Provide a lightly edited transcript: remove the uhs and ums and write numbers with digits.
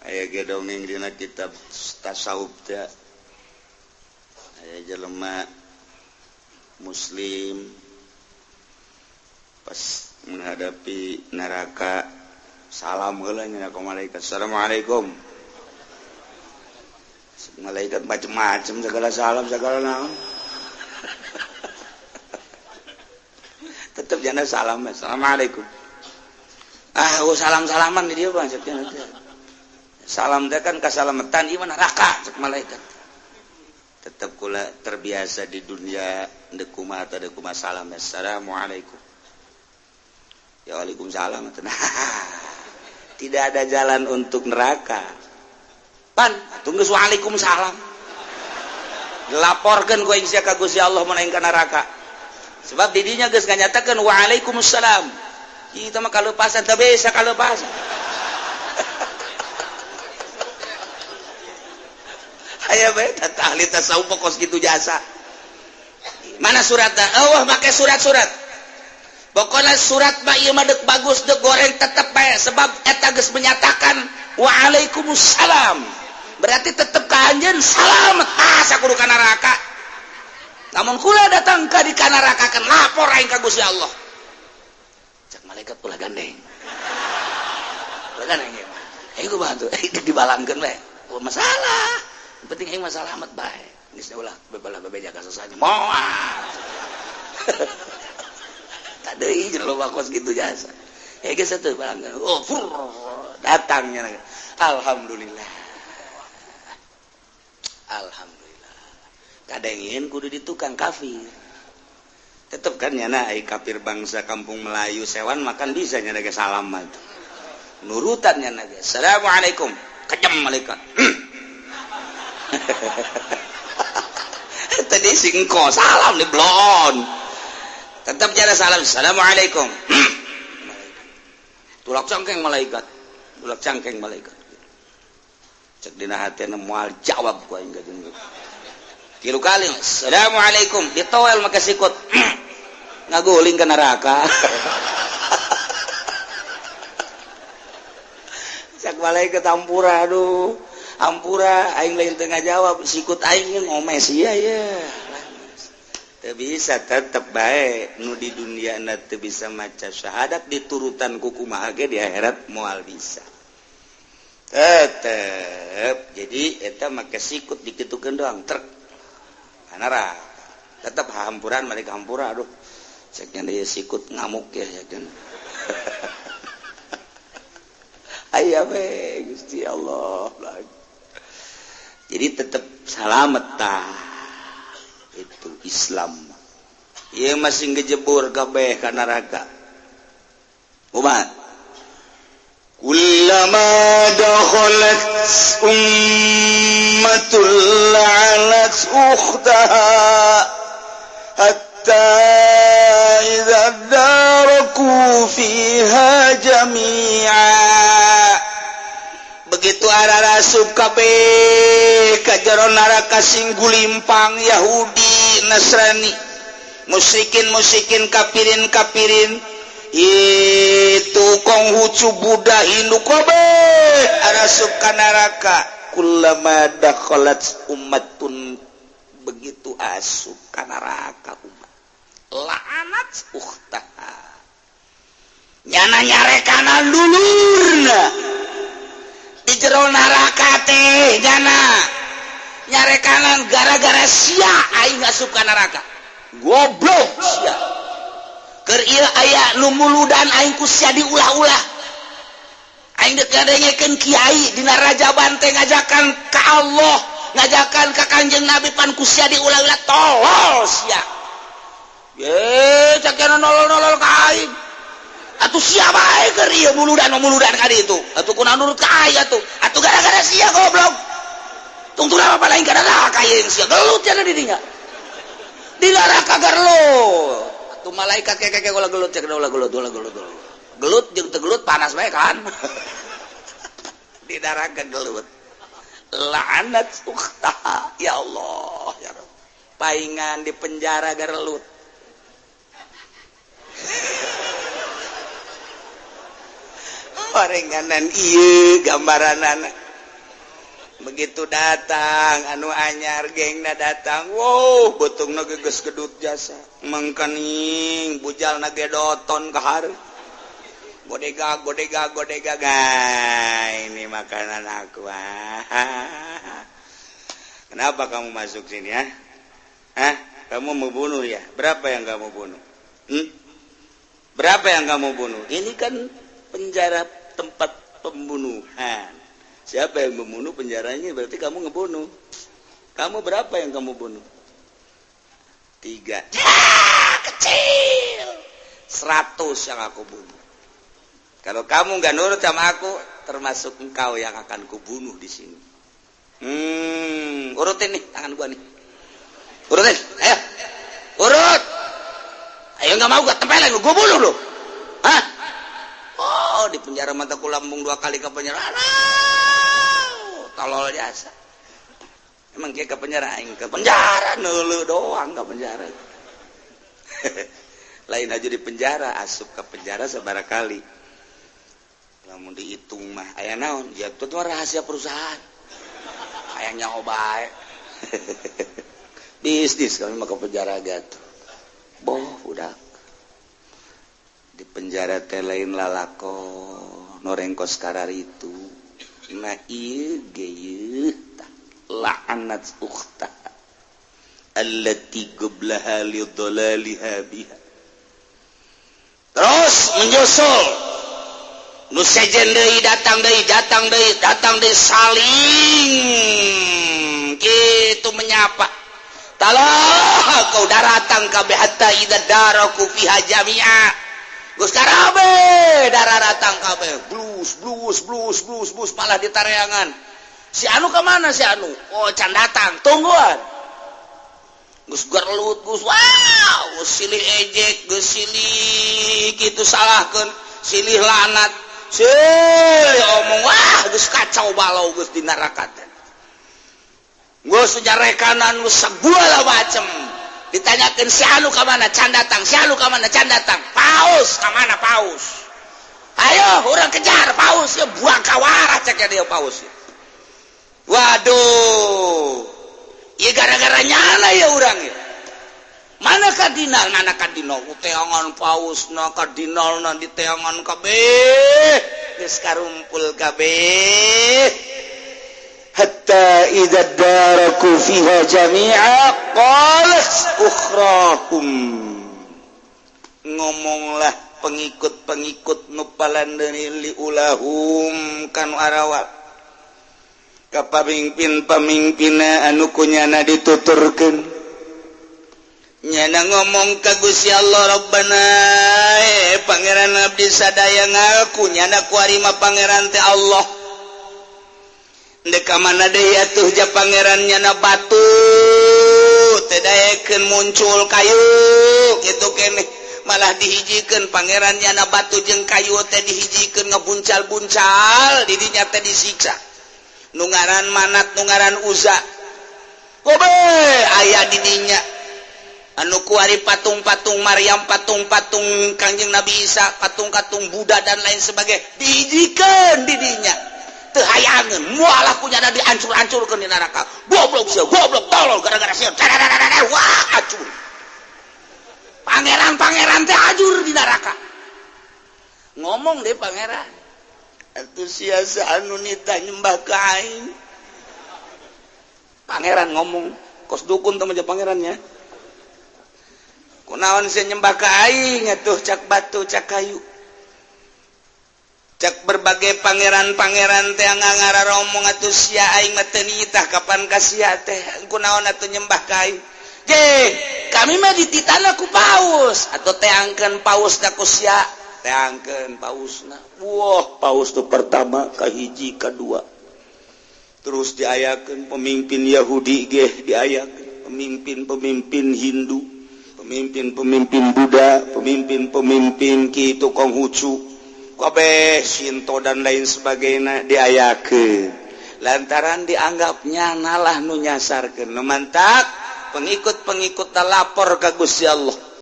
Aya ge dongeng dina kitab tasawuf teh, aya jelema muslim pas menghadapi neraka, salam heula nya ka malaikat, assalamualaikum. Malaikat macem-macem segala salam segala naon, tetep jana salam, assalamualaikum. Ah, oh, salam-salaman di dia bang, salam teh kan kasalamatan ieu neraka cek malaikat. Tetep kula terbiasa di dunia deuk kumaha teh deuk kumaha salam, assalamualaikum. Ya waalaikumsalam. Tidak ada jalan untuk neraka. Pan, tunggu waalaikumsalam. Dilaporkeun ku aing sia ka Gusti Allah mun aing ka neraka. Sebab didinya geus nganyatakeun waalaikumsalam. Kita mah kalepasan teu bisa kalepasan. Aya bae tah ahli tasawuf kos kitu jasa. Mana suratna? Eueuh make surat-surat. Pokoknya surat mah ieu mah deuk bagus deuk goreng tetep bae sebab eta geus menyatakan waalaikumsalam. Berarti tetep ka anjeun salamet. Ah sakudu ka neraka. Namun kula datang ka di ka neraka kan lapor aing ka Gusti Allah. Cek malaikat ulah gandeng. Ulah gandeng ieu mah. Aing ku bantu, dibalangkeun bae. Oh, masalah. Yang penting aing mah salamet bae. Geus ulah bebalah bebeja ka sasanya. Moal. Tak deui jeung loba kos kitu jasa. Ya geus atuh balangkeun. Oh, fur, datangnya. Alhamdulillah. Alhamdulillah. Kadengin kudu di tukang kafir. Tetep kan nyana ai kafir bangsa kampung Melayu sewan makan bisa nyana ge salam mah tuh. Nurutan nyana ge. Assalamualaikum. Kejam malaikat. Tadi singko salam di blon. Tetap jalan salam. Assalamualaikum. Tulak cangkeng malaikat. Tulak cangkeng malaikat. Cek dina hatena moal jawab ku aing ka jeung. Tilu kali assalamualaikum ditoel make sikut. Ngaguling ke neraka. Cek malaikat ampura aduh. Ampura aing lain teu ngajawab sikut aing ngomes ieu ya. Teu bisa tetep bae nu di dunia na teu bisa maca syahadat diturutan ku kumaha ge di akhirat moal bisa. Tetep jadi eta make sikut dikitukeun doang trek. Neraka. Tetep hampuran mereka hampura aduh. Cek nya deui sikut ngamuk ya cek. Aya we Gusti Allah. Jadi tetep salamet tah. Itu Islam. Ieu masih ngejebur kabeh ka neraka. Kumaha? Kullama dakhalat ummatul la'anat ukhtaha hatta idza daraku fiha jami'a. Begitu arah rasup kabeh ka jero neraka sing gulimpang Yahudi, Nasrani, musyrikin musyrikin, kafirin kafirin, itu Konghucu, Buddha, Hindu kabeh arasup ka neraka. Kullama dakhalat ummatun, begitu asup ka neraka umat la'anat ukhtaha, nyana nyarekana dulurna di jero neraka teh, nyana nyarekanan gara-gara sia aing asup ka neraka, goblok sia. Keur ieu aya nu muludan aing ku sia diulah-ulah. Aing deuk ngadengekeun kiai dina Rajaban teh ngajakan ka Allah, ngajakan ka Kanjeng Nabi, pan ku sia diulah-ulah, tolol sia. Ye cakena nolol-nolol ka aing. Atuh sia bae keur ieu muludan muludan ka ditu. Atuh kunaon nurut ka aing atuh. Atuh gara-gara sia goblok. Tungtung apa lain ka neraka ieu sia gelut cenah di dinya. Di neraka gelut. Atuh malaikat keke ulah gelut cek ulah gelut ulah gelut. Gelut jeung teu gelut panas bae kan. Di neraka gelut. La'anat ukhtaha. Ya Allah ya Rabb. Paingan di penjara gelut. Parenganan ieu gambaranana. Begitu datang anu anyar, gengna datang, wow, beuteungna geus gedut jasa, mangkaning bujalna ge doton ka hareup, bodega bodega bodega. Ini makanan aku. Ah. Kenapa kamu masuk sini ya? Hah? Kamu mau bunuh ya? Berapa yang kamu bunuh? Berapa yang kamu bunuh? Ini kan penjara, tempat pembunuhan. Siapa yang membunuh penjaranya, berarti kamu ngebunuh. Kamu berapa yang kamu bunuh? Tiga. Ya, kecil. 100 yang aku bunuh. Kalau kamu nggak nurut sama aku, termasuk engkau yang akan kubunuh di sini. Urutin nih tangan gua nih. Urutin, ayo. Urut. Ayo, nggak mau gua tempelin, gua bunuh lu. Hah? Oh, di penjara mata lambung dua kali ke penjara. Aduh, tolol jasa. Emang dia ke penjara, aing ke penjara nulu doang ke penjara. Lain aja di penjara, asup ke penjara sabaraha kali. Lamun dihitung mah aya naon? Ya, itu mah rahasia perusahaan. Hayang nyaho bae. Bisnis kami mah ke penjara gitu. Boh, udah. Di penjara teh lain lalako noreng kos itu. Nah, ieu ge ieu tah la'anat ukhtaha allati qablaha li dhalaliha biha. Terus menyusul nu sejen deui, datang deui, datang deui, datang deui, saling gitu menyapa. Talah kau daratang kabeh, hatta idza daraku fiha jami'a. Geus karabe daratang kabeh, blus blus blus blus blus, malah ditareangan. Si anu kemana, si anu? Oh, can datang, tungguan. Geus gerlut, geus wow, geus silih ejek, geus silih kitu salahkeun, silih lanat, silih omong. Wah, geus kacau balau, geus di neraka teh. Geus nyarekanan, geus segala macem. Ditanyakeun, si anu ka mana? Can datang. Si anu ka mana? Can datang. Paus ka mana, paus? Ayo urang kejar paus ya, buang kawara cek dia paus ya. Waduh, ya gara-gara nyala ya urang ya. Mana kardinal, mana kardinal? Teangan paus na, kardinal na diteangan kabeh, geus karumpul kabeh. Hatta idza daraku fiha jami'a qalat ukhrahum, ngomonglah pengikut-pengikut nu palandeuri, liulahum kanu arawal, ka pamimpin-pamimpinna anu kunyana dituturkeun. Nyana ngomong ka Gusti Allah, Rabbana, eh Pangeran, abdi sadaya ngaku nyana kuari mah Pangeran teh Allah. Dek ka mana deui atuh ja Pangeran? Nyana batu teh daekeun muncul kayu kitu keneh, malah dihijikeun Pangeran. Nyana batu jeung kayu teh dihijikeun, ngebuncal-buncal didinya teh, disiksa. Nu ngaran Manat, nu ngaran Uza, kobe aya didinya. Anu kuari patung-patung Maryam, patung-patung Kangjeng Nabi Isa, patung-patung Buddha dan lain sebagainya dihijikeun didinya, teu hayangeun. Mualah kunyana diancur-ancurkeun di neraka. Goblok sia, goblok, tolol, gara-gara sia. Wah, acur pangeran-pangeran teh, ajur di neraka. Ngomong deh pangeran, atuh sia anu nita nyembah ka aing. Pangeran ngomong kos dukun teman pangerannya, kunaon sia nyembah ka aing atuh? Cak batu, cak kayu, cek berbagai pangeran-pangeran teh ngaromong, atuh sia, aing mah teu nitah kapan ka sia teh, kunaon atuh nyembah ka aing? Je, kami mah dititahna ku paus. Atau teangkeun paus ku sia, teangkeun pausna. Wah, paus tuh pertama, kahiji, kedua, terus diayakeun pemimpin Yahudi ge, diayakeun pemimpin-pemimpin Hindu, pemimpin-pemimpin Buddha, pemimpin-pemimpin kitu, Konghucu kabeh, Shinto dan lain sebagainya diayakeun, lantaran dianggapnya nalah nu nyasarkeun. Nu mantak pengikut-pengikut lapor ka Gusti Allah.